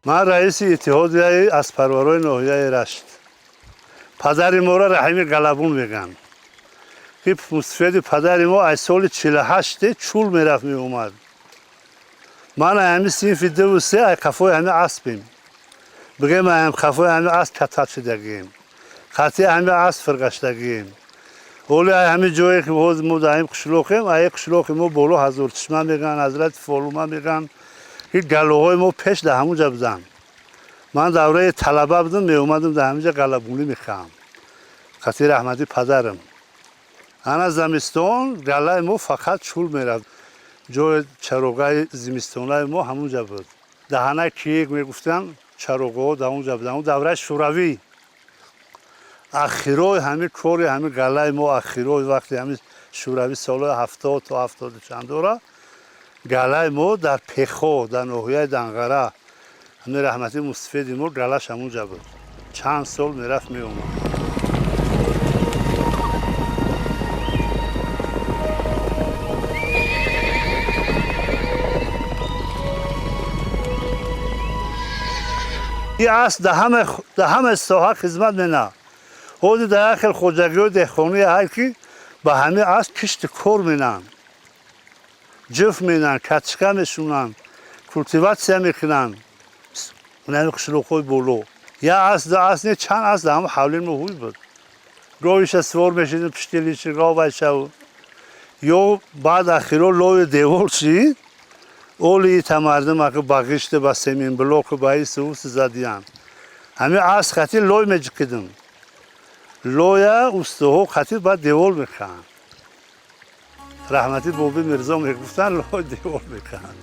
Ман раиси иттиҳодияи аспарварои ноҳияи Рашт. Падари моро Раҳими Галабун мегӯянд, ки мусафеди падари мо аз соли 48 чул мерафт, меомад. Ман ҳами синфи дуву се ай қафои ҳами аспем, бигем, ҳам қафои ҳами асп катат шудагием, қатъи ҳами асп фиргаштагием. Оли ай ҳами ҷое ки ҳозир мо дар ҳами қишлоқем, ай қишлоқи мо боло Ҳазорчишма мегӯянд, Ҳазрати Фолума мегӯянд, ки галоҳои мо пеш дар ҳамунҷа буданд. Ман давраи талаба будам, меомадам, дар ҳаминҷа галабунӣ мехоҳам қатъи раҳмати падарам. Ана замистон галаи мо фақат чул мерафт. Ҷои чароғаи зимистонаи мо ҳамунҷа буд, даҳанаи киек мегуфтанд, чароғоҳо дар онҷа буданд. Он давраи шӯравӣ, ахирои ҳамин кори ҳамин галаи мо, ахирои вақти ҳамин шӯравӣ, солҳои 70 то ҳафтоду чандора галаи мо дар Пехо, дар ноҳияи Данғара, ҳамин раҳмати мустафеди мо галаш ҳамунҷа буд, чанд сол мерафт, меомад. И асп дар ҳама соҳа хизмат мена. Ҳозир дар як хел хоҷагиҳои деҳқоние ҳай, ки ба ҳамин асп кишти кор менанд, ҷуфт менанд, катишка мешунанд, культивация мекунанд. Нами қишлоқҳои боло як асп, ду асп не, чанд асп дар ҳама ҳавлии мо ҳуй буд. Говиша сувор мешидем, пишти личи говайшав ё баъд ахиро лои девор шид. Оли ита мардум аки ба ғишти, ба семенблоку, ба ису уси задиянд. Ҳамин асп хати лой меҷиқидим, лоя устоҳо хати ба девол мекунанд. Раҳмати Боби Мирзо мегуфтанд, лой девол мекунанд.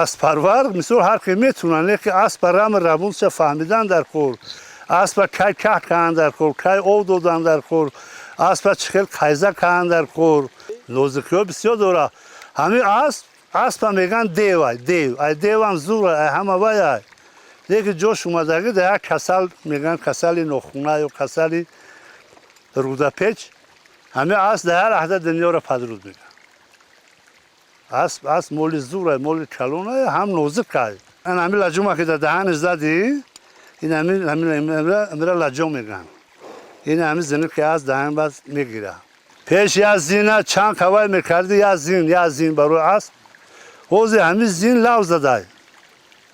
Аспарвар мисол ҳар ки метунанд, леки аспа рами равунша фаҳмидан дар кор, аспа кай каҳ каҳан дар кор, кай ов додан дар кор, аспа чӣ хел қайза каҳан дар кор, нозикиҳо бисёр дора ҳамин асп. Аспа мегӯянд девай, дев ай, девам зур ай, ҳама вай ай, леки ҷош омадагӣ дар як касал мегӯянд, касали нохуна ё касали рӯдапеч, ҳамин асп дар ҳар лаҳза дунёро падруд мекунад. Асп, асп моли зурай, моли калонай, ҳам нозикай. Ан ҳамин лаҷума ки дар даҳанаш задӣ, ин ҳамира лаҷом мегӯянд. Ин ҳамин зини ки аст, даҳан бас мегира. Пеш як зина чанд қавай мекарди, як зин, як зин барои асп. Ҳозир ҳамин зин лав задай.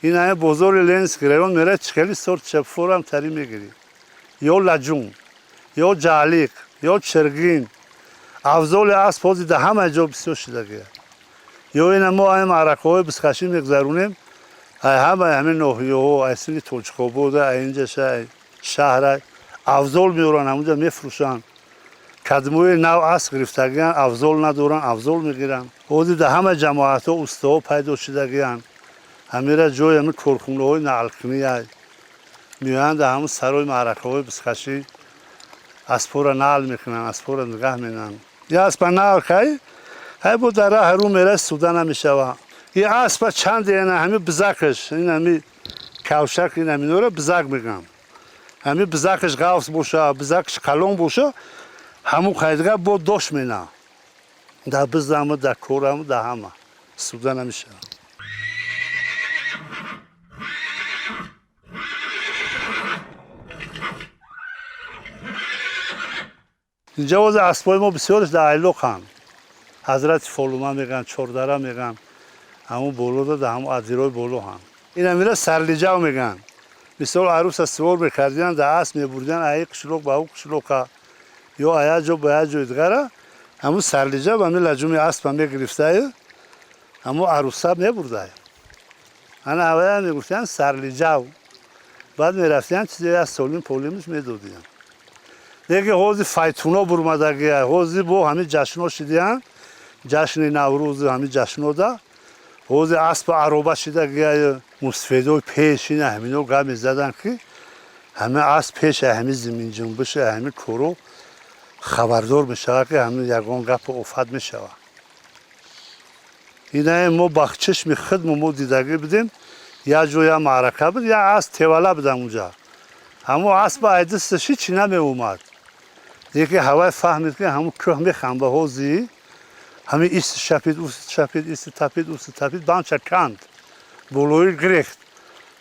Ин ҳамин бозори Ленинский район мера, чихели сорт чапфорам тари мегирӣ, ё лаҷум, ё ҷаълиқ, ё чиргин. Афзоли асп ҳозир дар ҳама ҷо бисёр шудагия. Ё ина мо ай маъракаҳои бузкашӣ мегузаронем, ай ҳамаи ҳамин ноҳияҳо, ай сини Тоҷикобода, ай инҷаша, ай шаҳра афзол меоранд, ҳамунҷа мефурӯшанд. Кадмои нав асп гирифтагиянд, афзол надоранд, афзол мегиранд. Ҳозир дар ҳама ҷамоатҳо устоҳо пайдо шудагиянд. Ҳамира ҷои ҳами корхонаҳои налкунӣ меоянд, ҳамун сарои маъракаҳои бизкашӣ аспора нал мекунанд, аспора нигаҳ менанд. Я аспа нал кай ҳай бо дар раҳ рӯ мера суда намешава. И аспа чанд ена ҳами бизакаш, ин ҳами кавшак, ин ҳаминора бизак мегӯям. Ҳами бизакаш ғафс боша, бизакаш калон боша, ҳамун қайдга бо дош мена. Дар бизаму, дар кораму, дар ҳама суда намешава. Инҷа бози аспои мо бисёрш дар айлоқанд. Ҳазрати Фолума мегӯянд, Чордара мегӯянд, ҳамун болода, дар ҳамун адирои боло ҳанд. Ина мира сарлиҷав мегӯянд. Мисол, аруса сувор мекардиянд, дар асп мебурдиянд аи қишлоқ ба ӯ қишлоқа ё а як ҷо ба як ҷои дигара. Ҳамун сарлиҷав ҳами лаҷуми аспа мегирифтаю, ҳамун аруса мебурдай. Ана ҳавая мегуфтиянд сарлиҷав. Баъд мерафтиянд, чизе як солим полимиш медодиянд. Лекин ҳозир файтуно бурмадагия, ҳозир бо ҳамин ҷашно шидиянд, ҷашни Наврӯзу ҳамин ҷашнода ҳозир аспу ароба шидагия. Мусфедои пешина ҳамино гап мезаданд, ки ҳама асп пеша ҳамин зиминҷунбиша, ҳамин коро хабардор мешавад, ки ҳамин ягон гапу офат мешавад. Инаe мо ба чашми худмо мо дидагӣ будем. Як ҷо як маърака буд, як асп тевала будам унҷа. Ҳамун аспа айдисташ ҳичи намеомад, лекин ҳавай фаҳмид, ки ҳамун кӯҳ мехамба. Ҳозир ҳамин иси шапид, уси шапид, иси тапид, уси тапид, бамча канд, болои гирехт.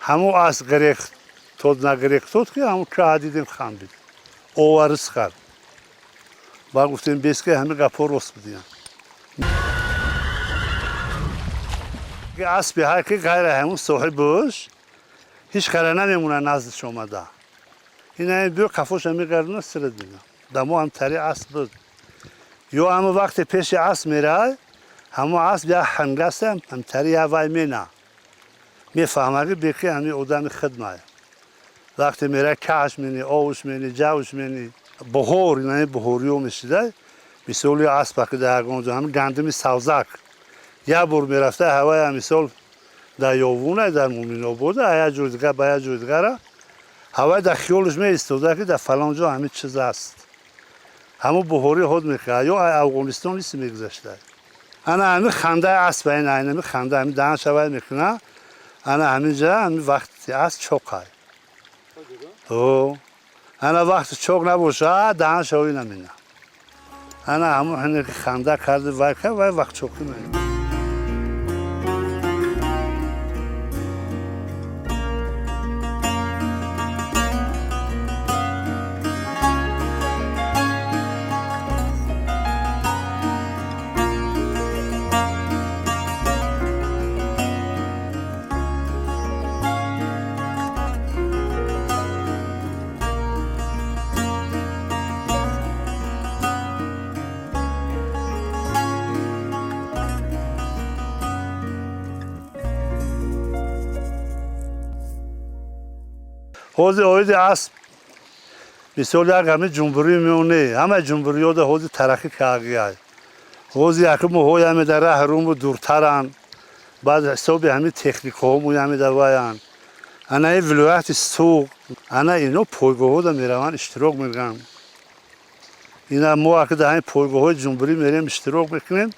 Ҳамун асп гирехт тод, нагирехтод, ки ҳамун кӯҳа дидем, хамбид, оварис кард. Баъд гуфтем, бес ки ҳамин гапҳо рост будиянд. Аспи ҳай ки ғайра ҳамун соҳибаш ҳеҷ кара намемона наздиш омада. Ина биё, қафоша мегардона, сират мена. Дамо ҳам тари асп буд. Ё ҳамун вақте пеши асп мерай, ҳамун асп як ҳангаста ҳамтари як вай мена, мефаҳма, ки беқи ҳамин одами хидмай. Вақте мерай, каҳш мени, овуш мени, ҷавш мени. Баҳор, ина баҳориё мешидай. Мисоли, аспа ки дар ягон ҷо ҳамин гандуми савзак як бор мерафта, ҳавая мисол дар Ёвунай, дар Муминобода, як ҷои дигар ба як ҷои дигара, ҳавай дар хиёлаш меистода, ки дар фалон ҷо ҳамин чиз аст. Ҳамун буҳорӣ ҳод мекард ё Афғонистон иси мегузашта. Ана ҳамин хандаи асп, ина ҳамин ханда, ҳамин даҳанша вай мекуна. Ана ҳамин ҷа ҳамин вақти асп чоқай. Ана вақти чоқ набоша, даҳанша ой намена. Ана ҳамун ҳине ки ханда карди, вай кард, вай вақт чоқӣ мена. Ҳозир оиди асп, мисол, як ҳами ҷумҳурӣ меоне, ҳама ҷумҳуриёда ҳозир тараққӣ кардагиай. Ҳозир якуму ҳояме дар раҳ руму дуртаранд, баъд ҳисоби ҳамин техникаҳому ҳамида ваянд. Ана ин вилояти Суғд, ана ино пойгоҳҳода мераванд, иштирок мекунанд. Ина мо аки дар ҳамин пойгоҳҳои ҷумҳурӣ мерем, иштирок мекунем.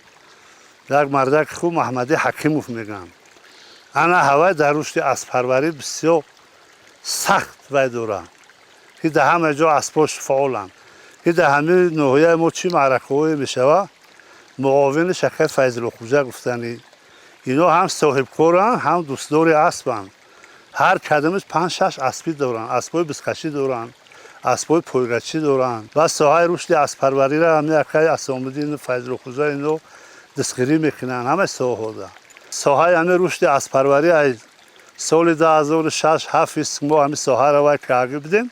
Як мардаки хуб, Маҳмади Ҳакимов мегӯянд, ана ҳавай дар рушди аспарварӣ бисёр сахт вай доранд, ки дар ҳама ҷо аспош фаъоланд, ки дар ҳамин ноҳияи мо чӣ маъракаҳое мешавад, муовини Шакар Файзуллохӯҷа гуфтанӣ. Ино ҳам соҳибкоранд, ҳам дӯстдори аспанд. Ҳар кадомаш панҷ шаш аспӣ доранд, аспҳои бизкашӣ доранд, аспҳои пойгачӣ доранд. Ва соҳаи рушди аспарвариро ҳамин акай Асомиддин Файзуллохӯҷа ино дастгирӣ мекунанд ҳамаи соҳаҳода. Соҳаи ҳамин рушди аспарварӣ ай соли 2006 ҳафт мо ҳамин соҳаро вай карда будем.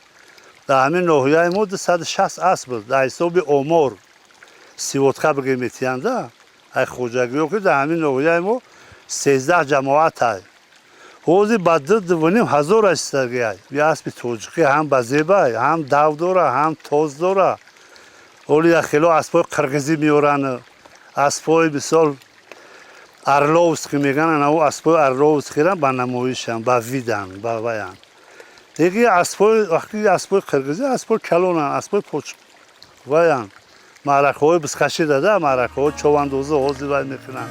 Дар ҳамин ноҳияи мо 260 асп буд дар ҳисоби омор, сводка бигем метиҳанда ай хоҷагиҳо, ки дар ҳамин ноҳияи мо 13 ҷамоат ай. Ҳозир ба 2-2,5 ҳазор расидагиай. Я аспи тоҷикӣ ҳам ба зебай, ҳам дав дора, ҳам тоз дора. Ҳоли як хело аспҳои қирғизӣ меоранд, аспҳои мисол Орловский меган, анау аспои Орловскийра ба намоишан, ба видан, ба ваян. Деги аспои вақти аспои қирғизӣ аспои калонан, аспои поч ваян. Маъракаҳои бизкашӣ дада, маъракаҳои човандозӣ ҳозир вай мекунанд.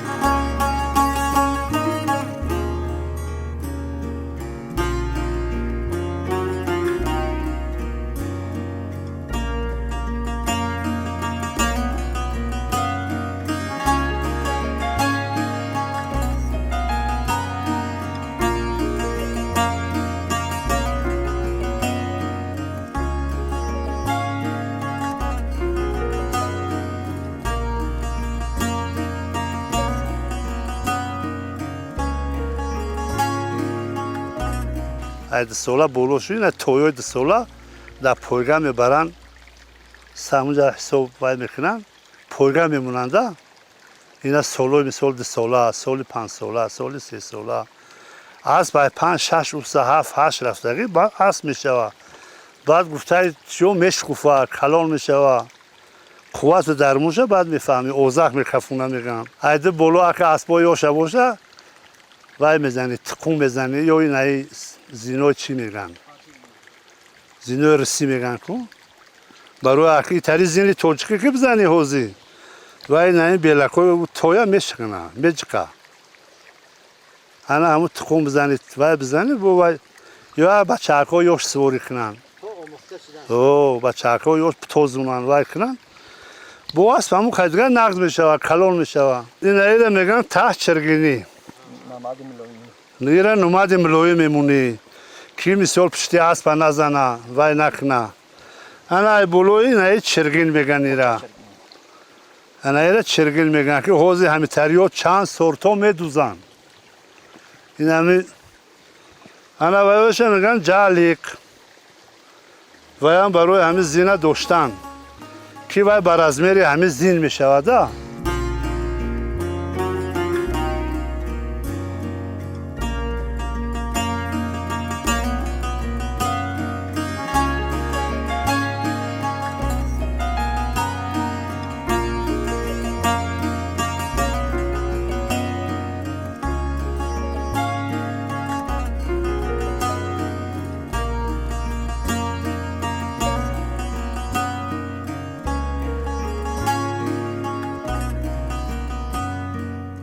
Ай 2 сола боло шуд, ина тоёи 2 сола дар пойга мебаранд, ҳамунҷа ҳисоб вай мекунанд, пойга мемонанда. Ина солои мисол 2 сола, соли 5 сола, соли 3 сола. Асп ай панҷ, шаш, уса, ҳафт, ҳашт рафтагӣ баъд асп мешава. Баъд гуфтаи чиё мешкуфа, калон мешава. Қуввату дармуша баъд мефаҳмӣ, озак мекафуна мегӯям. Айди боло ака аспои ёша боша, вай мезанӣ, тиқун мезанӣ ё инаи зинои чӣ мегӯянд? Зинои русӣ мегӯянд ку? Барои аки тари зини тоҷикӣ ки бизанӣ ҳозир. Вай инаи белакҳои тоя мешикана, меҷиқа. Ана ҳамун тиқун бизанӣ, вай бизанӣ, бо вай ё бачаҳакҳо ёш суворӣ кунанд. О, бачаҳакҳо ёш тозунанд, вай кунанд. Бо асп ҳамун қайдига нағз мешава, калон мешава. Инаира мегӯянд таҳ чиргинӣ. Ира нумади милоӣ мемонӣ. Ки мисол пишти аспа назана, вай накуна. Ана ай болои инаи чиргин мегӯянд ира. Ана ира чиргин мегӯянд, ки ҳозир ҳамитариё чанд сорто медузанд. Инами ана вайоша мегӯянд ҷалиқ. Ваям барои ҳамин зина доштан. Ки вай ба размери ҳамин зин мешавада.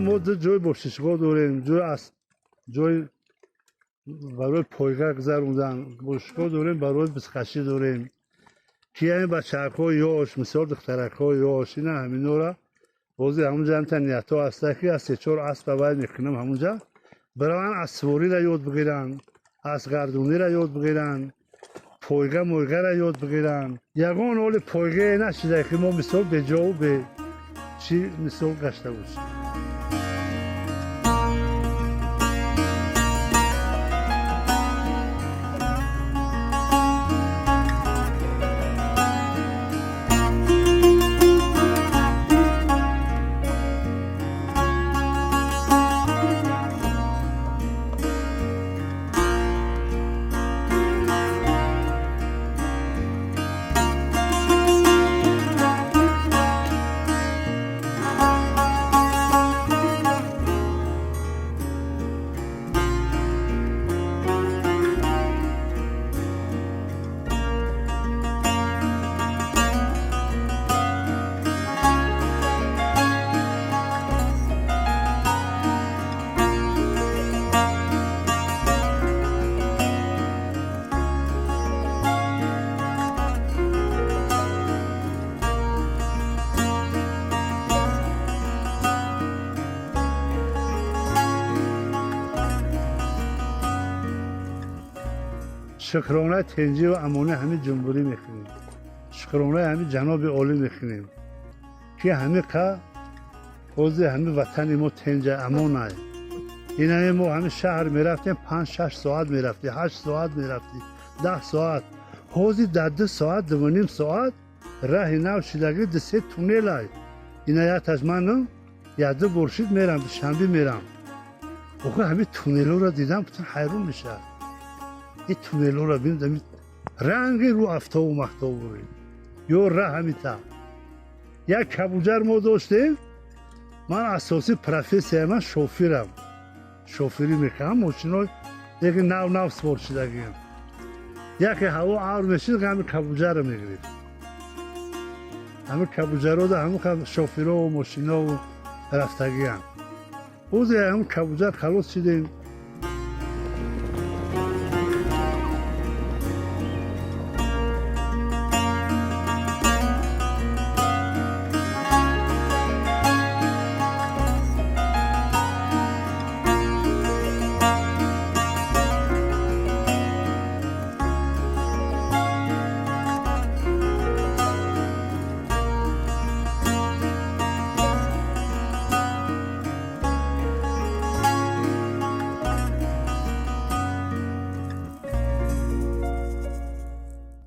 Мо ду ҷой бошишгоҳ дорем, ҷой аз ҷой барои пойга гузарондан бошишгоҳ дорем, барои бизкашӣ дорем. Ки ҳамин бачаҳакҳои ёш, мисол духтаракҳои ёш, ина ҳаминора ҳозир ҳамунҷа ҳамта ниятҳо ҳаста, ки аз се-чор аспа вай мекунам ҳамунҷа, бираванд аспсувориро ёд бигиранд, аспгардониро ёд бигиранд, пойга мойгаро ёд бигиранд. Ягон ҳоли пойгае нашида, ки мо мисол беҷову бе чӣ мисол гашта бошем. Шукронаи тинҷиву амони ҳамин ҷумҳурӣ мекунем, шукронаи ҳамин ҷаноби олӣ мекунем, ки ҳамин қа ҳозир ҳамин ватани мо тинҷа амонай. Инаме мо ҳамин шаҳр мерафтем, 5-6 соат мерафтӣ, 8 соат мерафтӣ, 10 соат. Ҳозир дар 2 соат, 2.5 соат раҳи нав шидагӣ, ду се туннелай. Ина якташ манам якду бор шид мерам, Душанбе мерам. Охир ҳамин туннелҳоро дидам, бутун ҳайрон мешавад. Ин туннелҳоро бинед, ранги рӯ афтобу махтобу буред ё ра ҳамита. Як кабуҷар мо доштем. Ман асосии профессияи ман шофирам, шофирӣ мекунам. Мошинои яке нав нав сувор шудагиам. Яке ҳаво авр мешид, ҳами кабуҷаро мегирифт. Ҳами кабуҷарода ҳами шофирову мошинову рафтагиам. Ӯзе ҳам кабуҷар халос шидем.